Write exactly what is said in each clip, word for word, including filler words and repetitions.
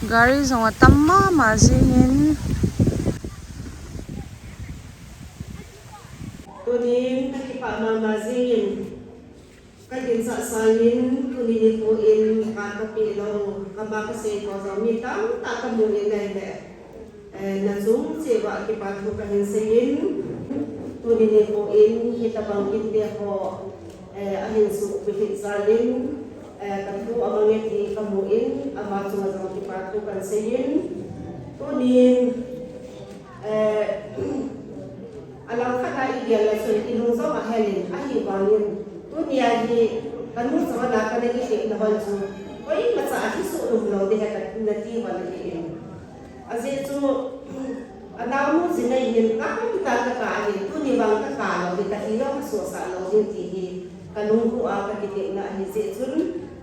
Gari zong a tam ma ma zing in, tunin ka kipâk ma ma zing in, ka ginchâk sâng in tuni nikhua in ka ka pi lo, ka ma ka sei tawh zong mi tamtak ka mu in ahi leh, na chung chiat ua kipakthu ka hin sei in, tuni nikhua in hitabang kinte haw a hin suk pi hi jal in, ka thu a mang e ti ka mu in ama chung ah zong kipakthu kan sei in, tunin a langkhat a i gel le chun i lung zong a hel in, ahi vang in tuni a hi ka nu chawn a ka na kitepna hon chu koimacha a hi suk lum lo di hi ka na ti hon ahi in. A ziak chu a naunu zi nei hin ka kâ kit a ka kâ ahi, tuni vang ka kâ lo di, ka ti lo ka suaksak lo ding ti hi ka lungphu a ka kitepna ahi ziak chun,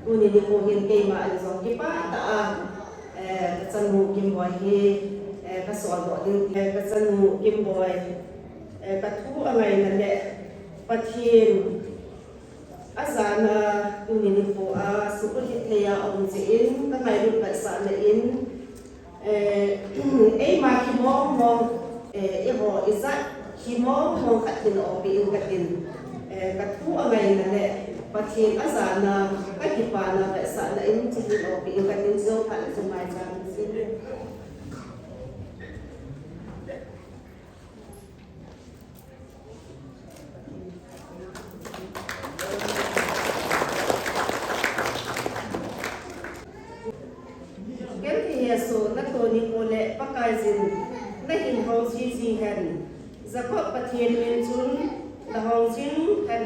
tuni nikhua hin keima in zong kipak tak a ka chanu Kimboi hi ka sawldok ding ti, ka chanu Kimboi ka thu a ngaina leh Pathian a zana tuni nikhua a sukut hithei a um chiat in ka ngailut vetsakna in, eima khi mawngmawng, i haw i zat khi mawngmawng khat hin awpi in ka tin, ka thu a ngaina leh Pathian a zana ka kipâkna vetsakna in chi hin awpi in ka tin, zia phat leh chu maichâm in si. Ken ti he su na tuni nikhua leh Pakaiyin na hin hong chi chi hen, Jakob Pathian min chun na hong ching hen.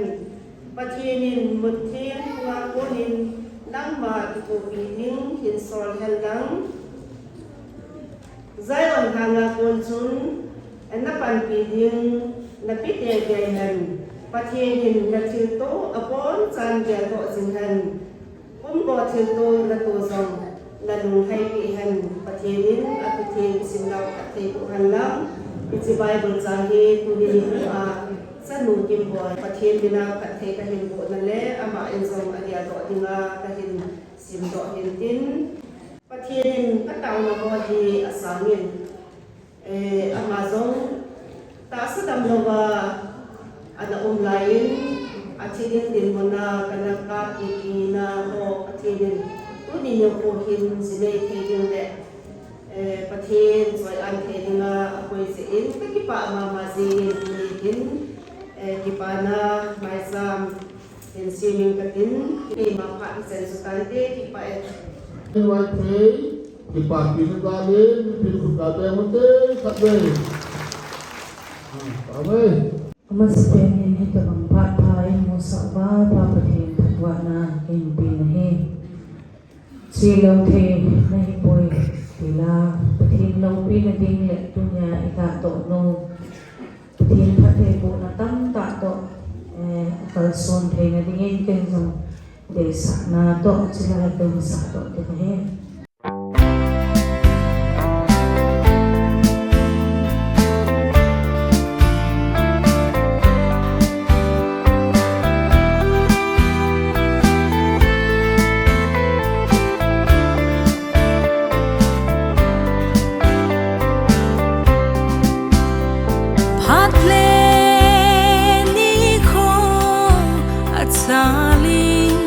Pathian in mut thiang thung a kuan in nangma kithuapi ding hin sawl hen lang, Zion hang a kuan chun na panpi ding na pi tei tei hen. Pathian in na thilto a bawn chan geldoh zing hen. Kumbaw thilto na tua zong na lungheipi hen. Pathian in a thu thiang i simnau phatthei boh hen lang, hiche Bible chang hi tuni nikhua a chanu Kimboi Pathian min a phatthei ka hin bohna le ama in zong a geldoh ding a ka hin simdoh hintin, Pathian in ka tauna haw hi a sâng in, ama zong tahsa damlo a ana um lai in, a thi ding dinmun a ka na kâp kikina haw Pathian in tuni nikhua hin zi nei thei ding leh Pathian chawi an thei ding a a koi zia in ka kipâk ma ma zing in tuni hin kipâkna maichâm hin siam ing ka tin, keima phat i chen chu tante kipâk e. Nuai thei, kipâkpina dal in mipi khut ka beng u te khat ve. Amen. A masapen in hitabang phat pha in musak pa, Pa Pathian thangvahna in pina hi. Chia lo thei na hi puai ti la, Pathian lopina ding leh tuni a i latdohnu Pathian phattheibohna tamtak tawh a kalsuan theina dingin ken zong deisakna tawh chulai ka hung sakdoh ding ahi. Phat le nikhaw a chal in,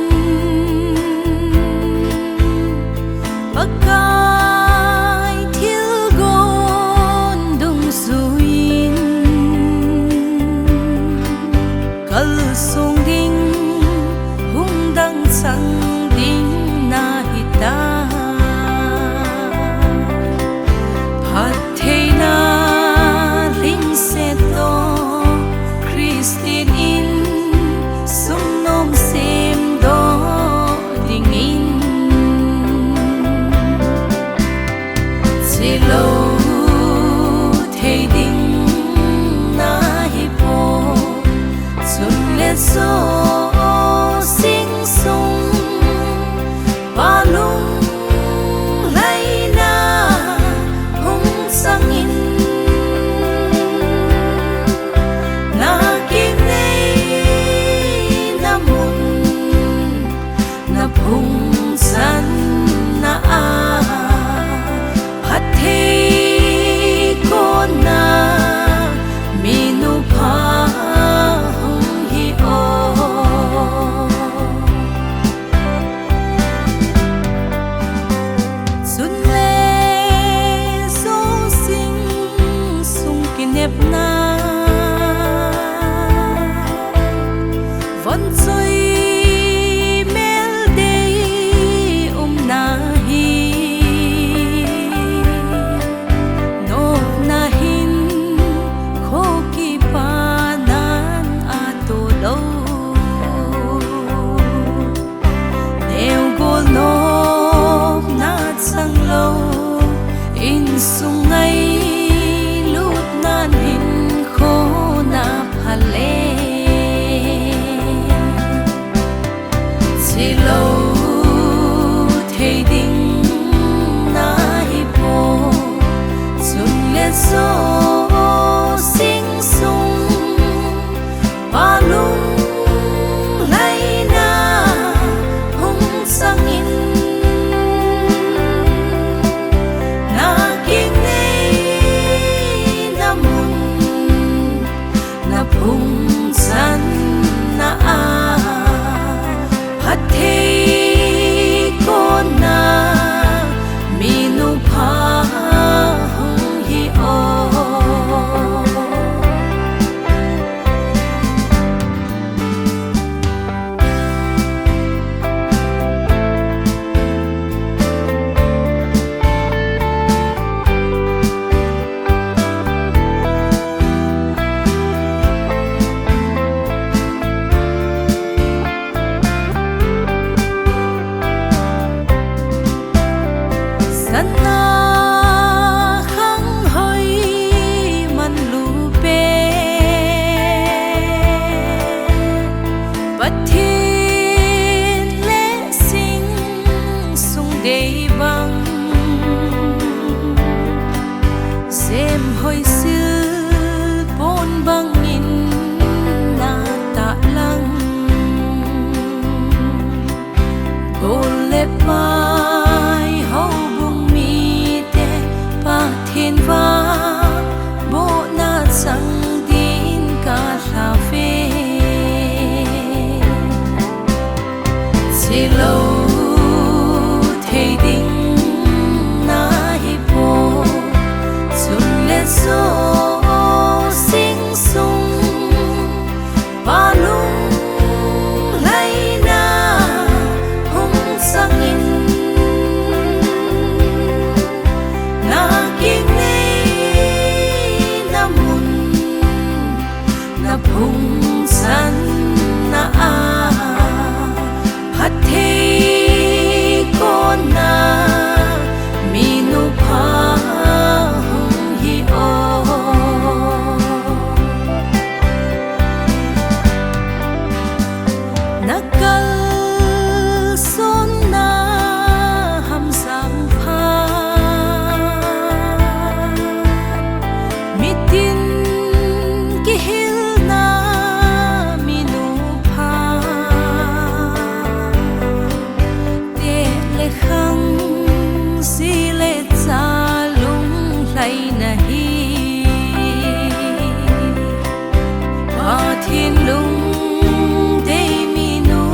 Na khang hoi man lu pen, Pathian le sing sung dei bang, zem hoi sil puan bang in na tâk lang. Gol le pai hobung mite, Pathian va bawna chang din ka thla ve. Chilo thei ding na hi pua, chun le zo sing sung Pa lunglaina hung chang in, na kiang nei na mun, na phungchanna a phatthei kawna mi nupha hung hi aw. Na kalsuanna hamsam pha, mitin kihilna mi nupha, têk le khang, zi le cha lunglaina hi Pathian lungdei mi nu,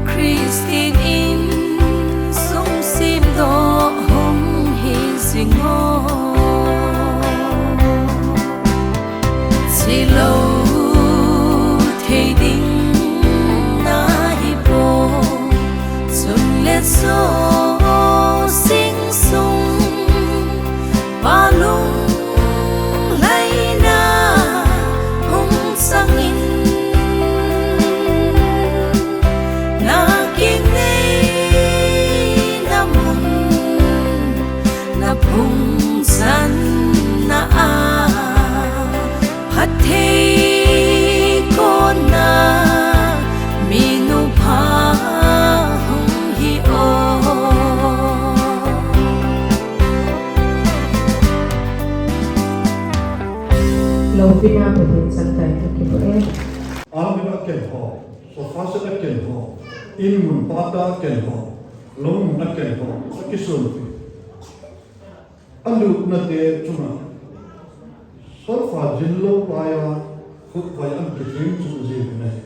Khristian insung simdawk hung hi zing aw. Chilo thei ding na hi pua, chun le zo sing sung Pa lunglaina hung chang in, na kiang nei na mun, na phungchanna a phatthei kawna mi nupha hung hi aw. Lopina Pathian chan tai thu kimu e. Army a ken haw, sofa set a ken haw, in mun pata a ken haw, lou mun a ken haw, a kisuanpi. A lutnate chung ah solfa zin lo lai a, khut vai an kithiam chu zia in ahi,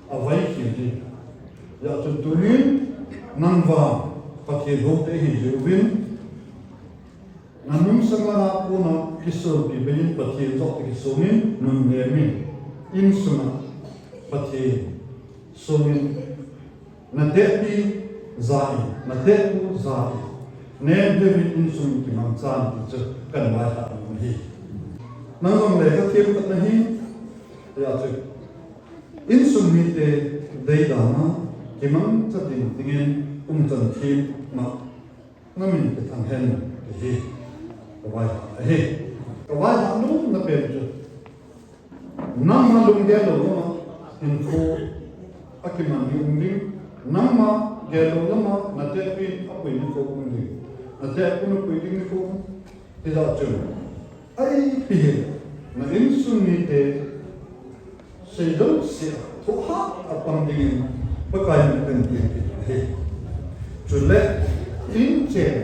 a vai khial hi. Zia chun tunin nang vang Pathian hote hi ziu in, na nungsang a na puan a kisuanpi bei in Pathian zawk ti kisuan in nunnem in, insung ah Pathian suan in, na têkpi za in, na têkpu za in, nem deu in insung in kimangchan ti chu kan vaihawmna hi. Nang zong le ka thiam khat na hi, zia chu insung mite deidan a kimangcha ding dingin um chan thiam ma na min kithang hen ti hi ka vaihawm ahi. Ka vaihawmna pen chu nangma lunggel lo lam ah hinkhua a kiman ni um ding, nangma gel lo lam ah na têkpi in a pui ni khawk um ding, na têkpu in a pui ding ni khawk um. Hizah chun, a ipi hile, na insung mite sei zosia ah thuhâk a pang dingin Pakai min ka gen piak ahi. Chuleh, in chen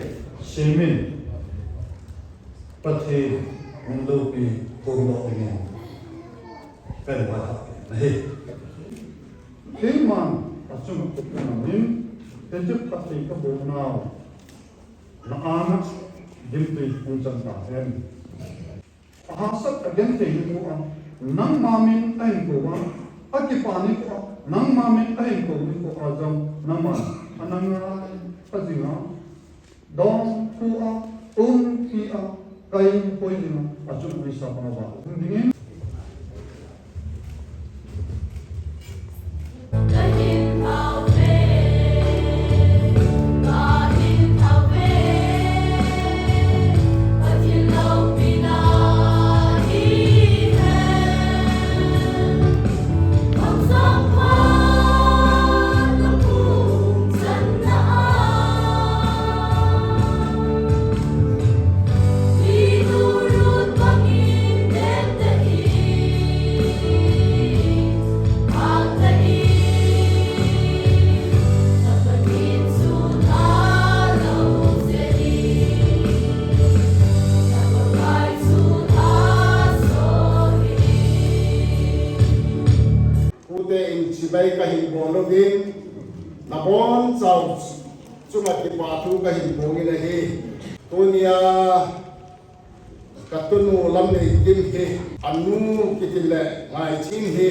siam in Pathian hung lopi kawmdawk dingin ka vaihawm ahi. Keima'n a chung ah ka nang in, Egypt phat thei ka bûknau na âng ah gimtui hung chan ta hen. A hangsan a genthei ni khu a, nangma min a hinko a, a kipak ni khu a, nangma min a hinko ni khu a zong nangma'n a na ngai a zing a, dawngphu a, umpi a, kai poi ding a, a chung uisa bang a va um dingin. Bonchau chung ah kipahthu ka hin puang in ahi. Tuni a ka tunu Lamneikim hi, a nu kiti leh Ngaichin hi,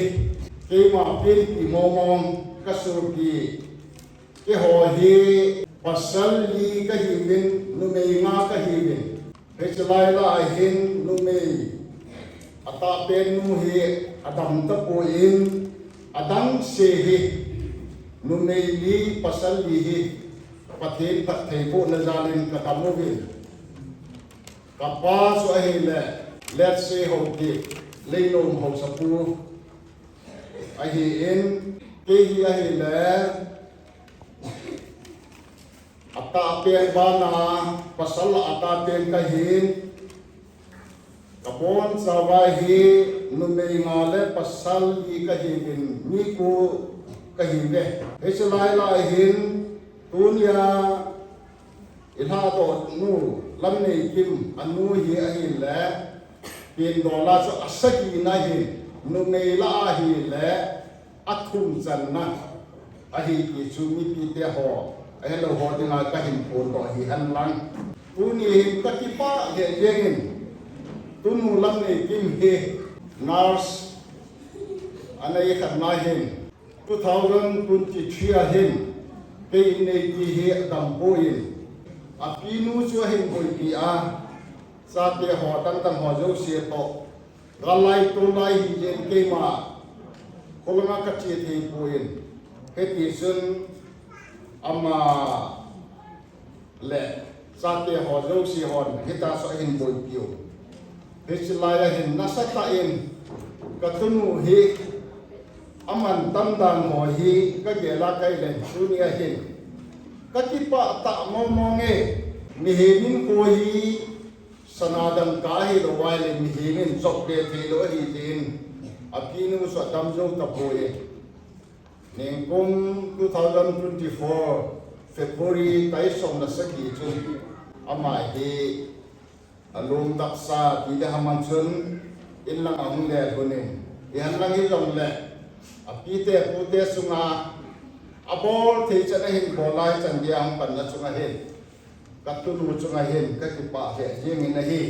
keima pianpi mawngmawng ka suapi. Keihaw hi pasal li ka hiu in, numei nga ka hiu in. Hichi lai lai hin numei a tahpennu hi a dam ta puai in, a dang sia hi numei li pasal li hi Pathian phattheibohna jal in ka dam uvin. Ka pa chu ahileh Letsie Haokip, Leinuam hausapu ahi in, kei hi ahileh a tahpen ban a, pasal a tahpen ka hi, ka bonchau a hi numei nga leh pasal li ka hiu in, mi kua ka hi ve. Hichi lai lai hin tuni a i lhadawnu Lamneikim a nu hi ahileh, piandawl a chu a sagina hin numei la ahileh a thumchanna ahi ti chu mipite haw, a helo haw ding a ka hin puandok hi hen lang. Tuni hin ka kipak leh ziang in, tunu Lamneikim hi nurse a nei khatna hin two thousand twenty-three a hin kei in nei ti hi a dam puai in, a pinu chu a hin buaipi a, chate haw, tangtang haw zosia tawh, gal lai tun lai hi ziang keima khawlang a ka chia thei puai in, hitichun ama leh chate haw zosia haw'n hita chu a hin buaipiu. Hichi lai a hin nasa tak in ka tunu hi a man tam dan haw hi ka gel a ka i leng tuni a hin ka kipak tak mawngmawng e. Mihing in khua hi sana dangka hilo ai leh mihing in chawp be theilo ahi ti in a pinu chu a dam zo ta puai. Ningkum two thousand twenty-four February tai sawm leh sagi chun ama hi a lum taksa ti le haman chun inlang a hung le hun in, i hen lang hi zong leh a pite pute chung a a bawl thei chan a hin bawl lai chan dia hung panna chung a hin ka tunu chung a hin ka kipak leh ziang in ahi.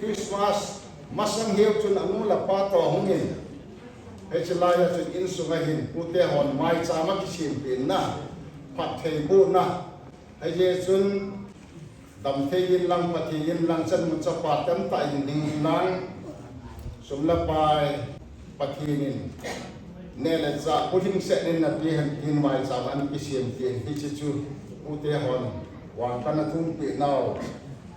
Christmas masang hiau chun a nu leh pa tawh hung in, hichi lai a chun insung a hin pute haw'n maichâm a kisiampiakna, phattheibohna, hizia chun dam thei inlang, pha thei inlang, chan mun chapa tam tak in ding inlang, sum leh pai Pathian in neh leh chah pu hing sek in na ti hen tin maichâm an kisiampiak in, hichi chu pute haw'n vangphatna thumpiaknau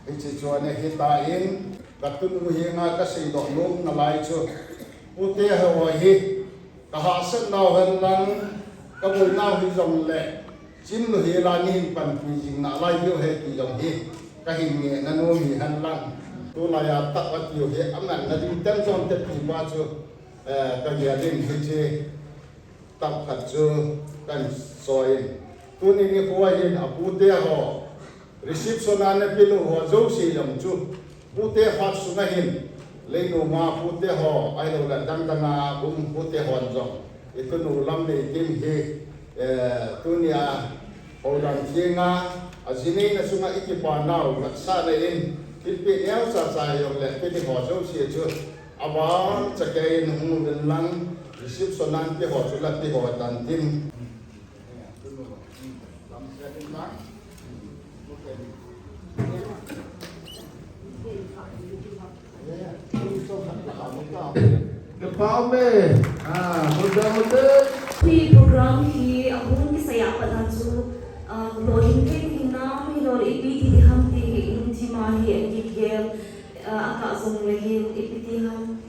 hichi chu a nei hi ta in, ka tunu hi nga ka seidok nuam nalai chu pute haw hi ka hahsatnau hen lang, ka buainau hi zong leh chim lo hi la, ni hin panpi zing nalai diu hi ti zong hi ka hin ngehna nuam hi hen lang, tulai a tak a tiu hi a manna ding tem zawn te pi pa chu ka gel in hichi tak khat chu kan sawi in. Tuni nikhua hin a pute haw, reception a na pilo haw zosia zong chu pute phat sung a hin, Leinuam a pute haw ahilo leh dangdang a um pute haw'n zong i tunu Lamneikim hi tuni a Holam Thiang a a zi neina sung ah i kipanau ngaksakna in thilpiak neu chacha hi zong leh kiti haw zosia chu a vang chakei in hung un lang, reception a ti haw chu la ti haw tan tin. Ka pau me, a, mudam mudam. Hi program hi a hung kisai a pat a chu, a, lawhing thei ding na, hi lo le ipi ti di ham ti hi i lungthim a hi a kigel, a, a kah zong le hin ipi ti ham,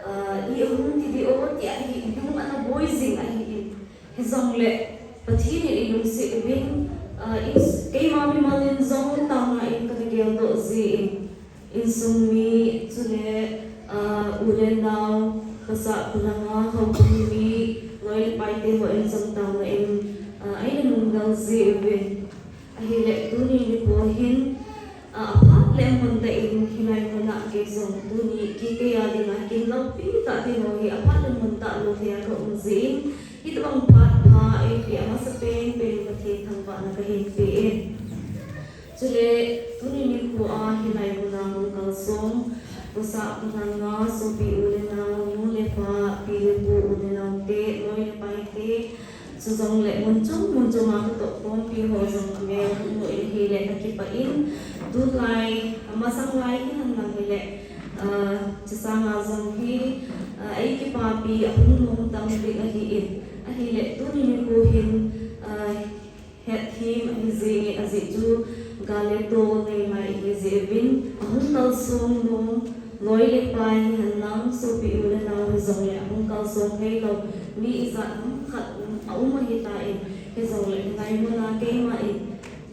a, i hung ti di aw ti ahi, i lung ana buai zing ahi in. Hi zong leh Pathian in i lungsiat uvin, a, keima mimal in zong tauna in ka na geldok zia in, insung mi chule, a, u le nau, ka sa pulanga houpi mi, loi le paite haw in zong tauna in, a, ei na nungal zia uvin. Ahileh tuni nikhua hin, a, a phat leh mun tak in hilai mun ah kei zong tuni kei a ding a kin lopi tak ti haw hi a phat leh mun tak lo thei a ka um zia in, hitobang phat pha ei pia a masa pen pen Pathian Tuni nikhua hi lai mun a hung kalsuan, pasal pahna, sopi u le nau, nu le pa, pi le pu, u le naute, lawi le paite, chujong leh mun chung mun chung a ka tawh pawmpi haw zong a mêl hung mu in hileh ka kipah in, tulai, a masang lai hi hen lang hileh, a, chusanga zong hi, a, ei kipapi a hung nuam tam ding ahi in, ahileh tuni nikhua hin, a, hetthiam ahi zing in a zi chu, gale tol nei mai hi zia vin, a hung kalsuan nuam, lawi le pai hi hen lang, sopi u le nau hi zong leh a hung kalsuan theilo, mi i zat ham khat um, a um ahi ta in, hi zong leh hi lai mun a keima in,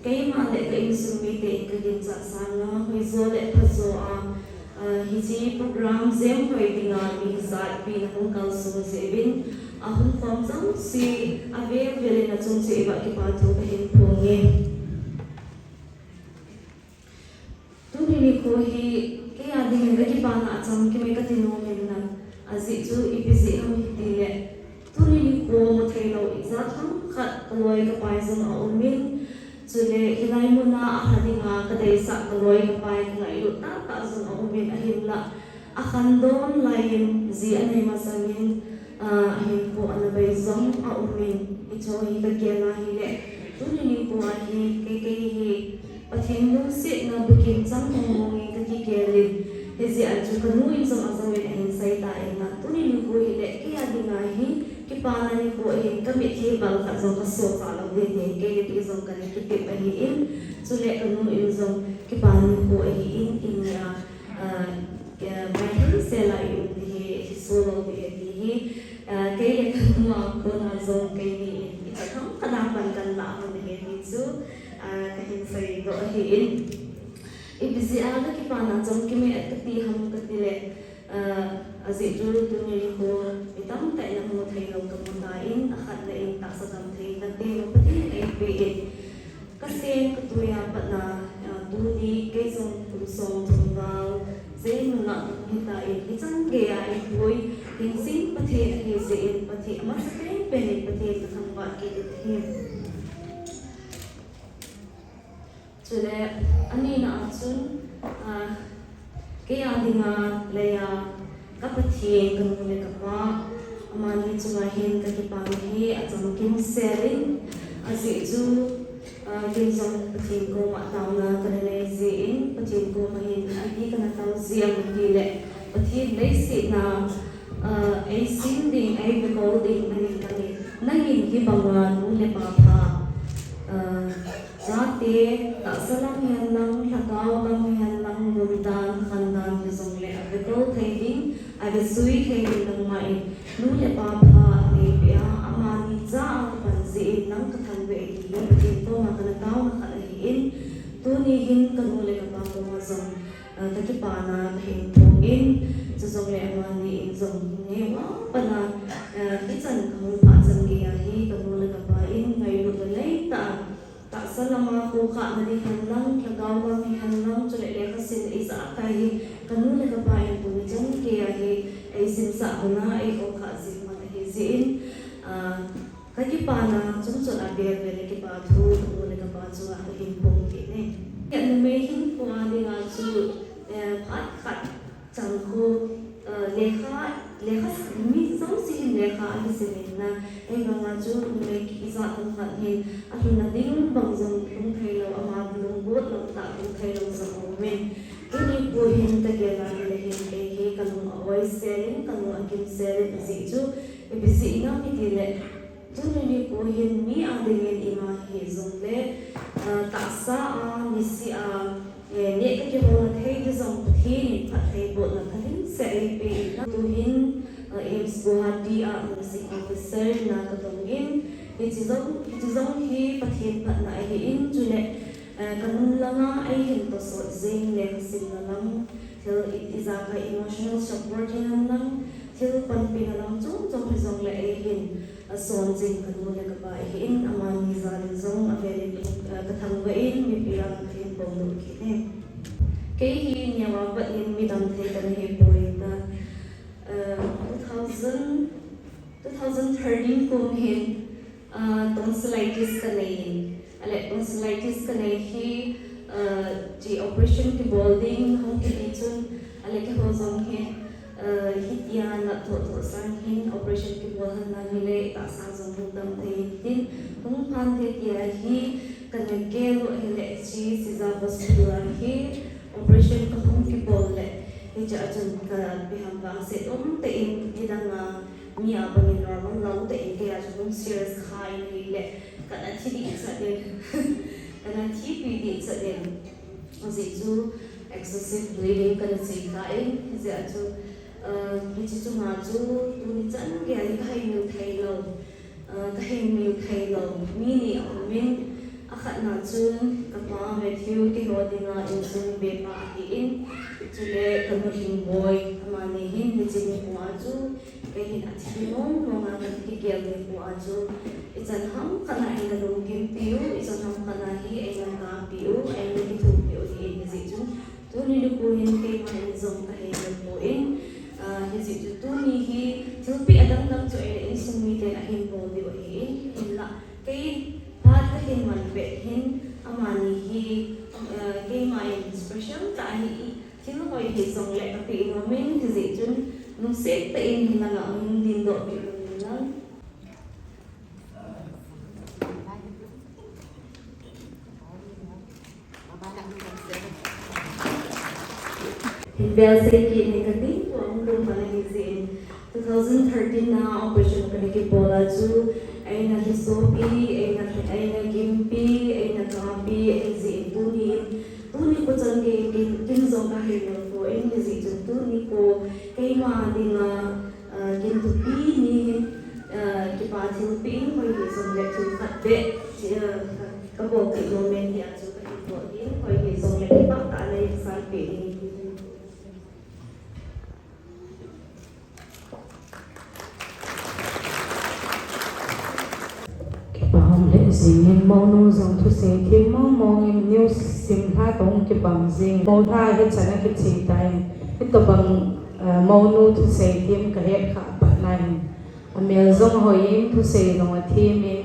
keima leh ka insung mite in ka ginchat sâng a, hoi zaw leh pha zaw a, a, hichi program zem hoi ding a mi hi zat pi na hung kalsuan zia vin, a hung khawm zong si, a vêl vêl in a chung si i va kipa thu ka hin phuang e. Tuni nikhua hi, kei a dingin ka kipana a cham kim e ka ti nuam in a, a zi chu ipi zi ham hi ti leh, tuni nikhua mu theilo i zat ham khat ka lawi ka pai zong a um in, chuleh hi lai mun a a ha ding a ka deisah ka lawi ka pai ka ngailut tak tak zong a um in ahinla, a khandawn lai in zi a nei masang in, a, a hinkhua a na bei zong a um in, i chaw hi ka gen a hileh, tuni nikhua hi kei kei hi, Pathian lungsiatna bukim chang mawng mawng in ka kigel in, hi zia chu ka nu in zong a zo in a hin sai ta in a, tuni nikhua hileh kei a ding a hi, kipana nikhua hin ka mitthi bal khat zong ka suak ta lo ding hi, kei le kei zong ka le kitip ahi in, chuleh ka nu in zong kipana nikhua ahi in, in a, a, a, bai hei se lai um ti hi, hi suak lo ti hi ti hi, a, kei le ka nu a kona zong kei ni in, i chatham ka dang pan kan la hun hi ti chu, a, ka hin sai dok ahi in. Ipi zi a ka kipana cham kim e ka ti ham ka ti leh, a, a zi chu tuni nikhua mi tam tak in a mu theilo ka mu ta in, a khatna in taksa dam theina te Pathian ei pe in, ka seng ka tui a pat a, a, tuni kei zong kum sawm thum val, zia nung ah ka hung hi ta in, hi chan gei a ei pui, hin sin Pathian ahi zia in, Pathian a masa pen pen in Pathian ka thangvâk kit hi. Chuleh, a nina ah chun, a, kei a ding a lei a, ka Pathian, ka nu leh ka pa, amani chung ah hin ka kipana hi a chamkim sel in, a zi chu, a, kei zong Pathian kuama tauna ka na nei zia in, Pathian kuama hin ipi ti ka na tau zia em ti leh, Pathian lei siatna, a, ei sim ding, ei vekol ding, nang in, nang in, nang in hi bang a nu leh pa pha, a, chate, taksa lam hihen lang, lhagao lam hihen lang, gundan, khandan hi zong leh a vekol thei ding, a vesui thei ding nangma in, nu leh pa pha nei pia, amani cha a ka pan zia in nang ka thangvâk ei ti hi Pathian kuama ka na tauna khat ahi in, tuni hin ka nu leh ka pa kuama zong, a, ka kipana ka hin phuang in, chu zong leh amani in zong neu a pat a, a, hi chan ka hung pha chan gei a hi ka nu leh ka pa in ngailut leh lei tak a, taksa lam a khukhâkna ding hihen lang, lhagao lam hihen lang, chuleh lekha sim i zak kai hi ka nu leh ka pa in tuni chan gei a hi ei simsah hun a ei khukhâk zing hun ahi zia in, a, ka kipana chungchâng a bêl bêl leh kipa thu ka nu leh ka pa chung ah ka hin phuang kit e. Ka numei hinkhua ding a chu, eh, phat khat chang khu, eh, lekha, lekha, mi zosia hin lekha a kisim in a, ei bang a chu numei i zat um khat hin a lungna ding bang zong lung theilo, ama lunglut lo tak lung theilo zong a um in, tuni khu hin ka gen a hileh hin kei hi ka lung a awi sel in, ka lung a kim sel in, a zi chu ipi zi ngam i ti leh, tuni nikhua hin mi a dingin i ma hi zong leh, a, taksa a, misi a, eh, nêk ka kihona thei di zong Pathian in phatthei buatna ka hin sep ei pe in a, tu'hin, a, AIIMS Guwahati a nursing officer in a ka dong in, hichi zong, hichi zong hi Pathian phatna ahi in, chuleh, eh, ka nung lang a ei hin tawsawt zing leh ka simna lam, thil i, i zak a emotional support hihen lang, thil panpina lam chuam chuam hi zong leh ei hin a sawn zing ka nu leh ka pa ahi in, amani jal in zong a vêl in, eh, ka thangvâk in mipi lam ka hin pawm lut kit e. Kei hi neu a pat in midang thei ka na hi puai ta, eh, two thousand, two thousand thirteen kum hin, ah, tonsillitis ka nei in, a leh tonsillitis ka nei hi, Chi operation kibawl ding hung kiti chun, a leh keihaw zong hi, hitia nat tho tho sâng hin operation kibawl hanna hi leh tahsa zong hung dam thei intin, hung phan thei ti ahi. Ka na gel uh hileh chi Siza Hospital ah hi operation ka hung kibawl leh, hichia chun ka biham vangsiat um te in, nidang a mi a bangin normal lau te in, kei a chu hung serious kha in hileh, ka na thi ding chat in, ka na thipi ding chat in, zia chu excessive bleeding ka na chi kha in, zia chu, hichi chunga chu tuni chan gei hi ka hemil theilo, ka hemil theilo mi ni a um in, a khatna chun ka pa Matthew keihaw dinga insung bepa ahi in, chule ka nu Hingbawi, amani hin hichi ni pua chu, kei hin a thi nuam nuam a ka kigel ni pua chu, i chan ham khat a ei na lungkimpi u, i chan ham khat a hi ei na kâpi u, ei na kithuapi u hi in, hizi chun tuni ni khu hin keima in zong ka hemil pua in, hizi chu tuni hi thilpiak a dang dang chu ei leh insung mite'n a hin bawl diu ahi in, hinla kei phat ka hin man pet hin, amani hi keima in special ta hi, thil hoi hi zong leh ka piak nuam in, hizi chun lungsiat tak in hilang ah hung dingdok piak nuam in lang. Hin bel sei kit ni ka ding ua hung lum pan ahi zia in, two thousand thirteen a operation ka na kibawl a chu, ei na kisuapi, ei na, ei na gimpi, ei na kâpi ahi zia in tuni in, tuni khu chan gei kin, kin zong ka hemil pua in, hizi chun tuni khu keima dinga kin thupi ni hin, kipa thilpiak in, hoi hi zong leh thil khat beh ka bawl kit nuam in, hia chu ka kibawl hi, hoi hi zong leh kipak tah lei ka sanpi ding hi. Kipaham leh zing in, monu zong thusei thiam mawngmawng in, news sim hla tawh kipang zing, mo hla hi chan a kichia ta in, hi tawhbang monu thusei thiam ka het kha a patna in, a mêl zong hoi in, thusei zong a thiam in,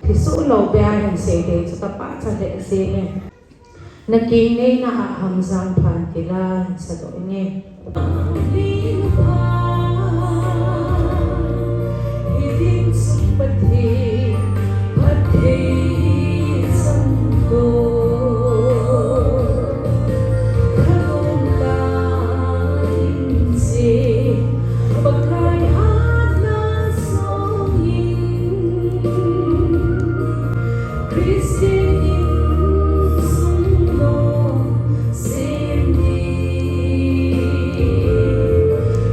thisuak lo bep a hin sei thei chu ka pâkcha leh zing e. Na kingneina ah Hamzang phan ti la, hin sa dok nge. Christian insung lo sem ding,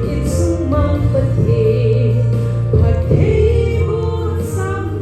i chung mang Pathian phatthei bawl sam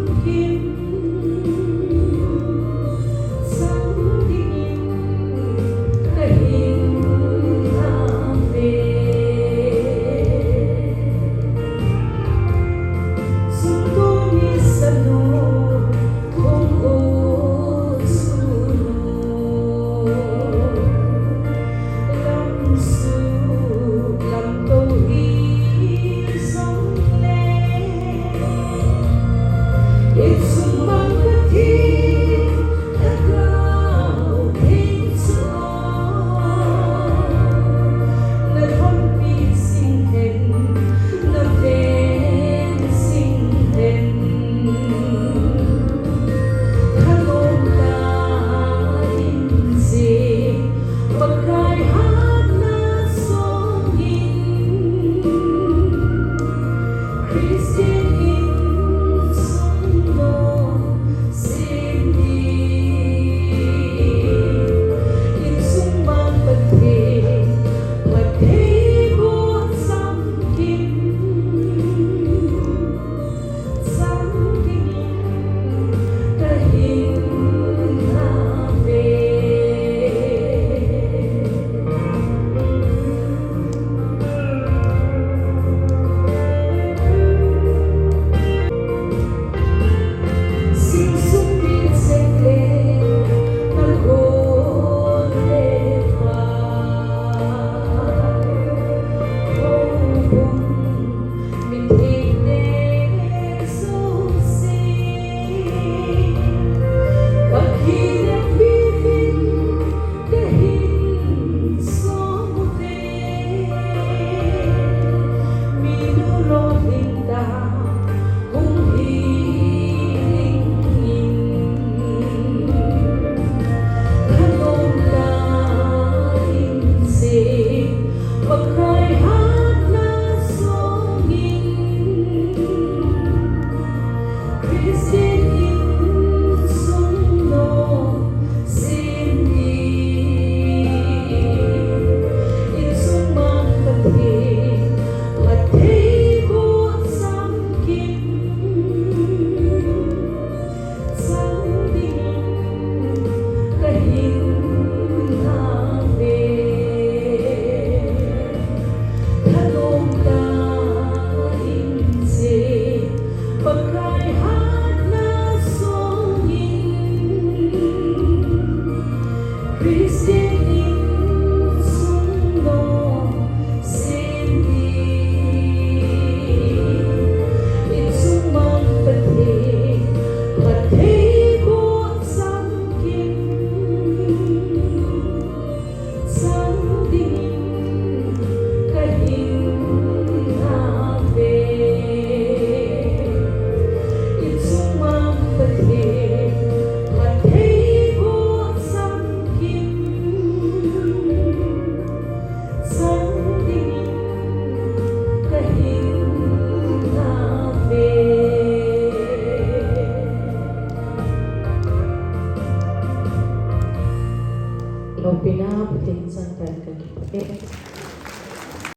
Ina Pathian chang tan ka kipâk e.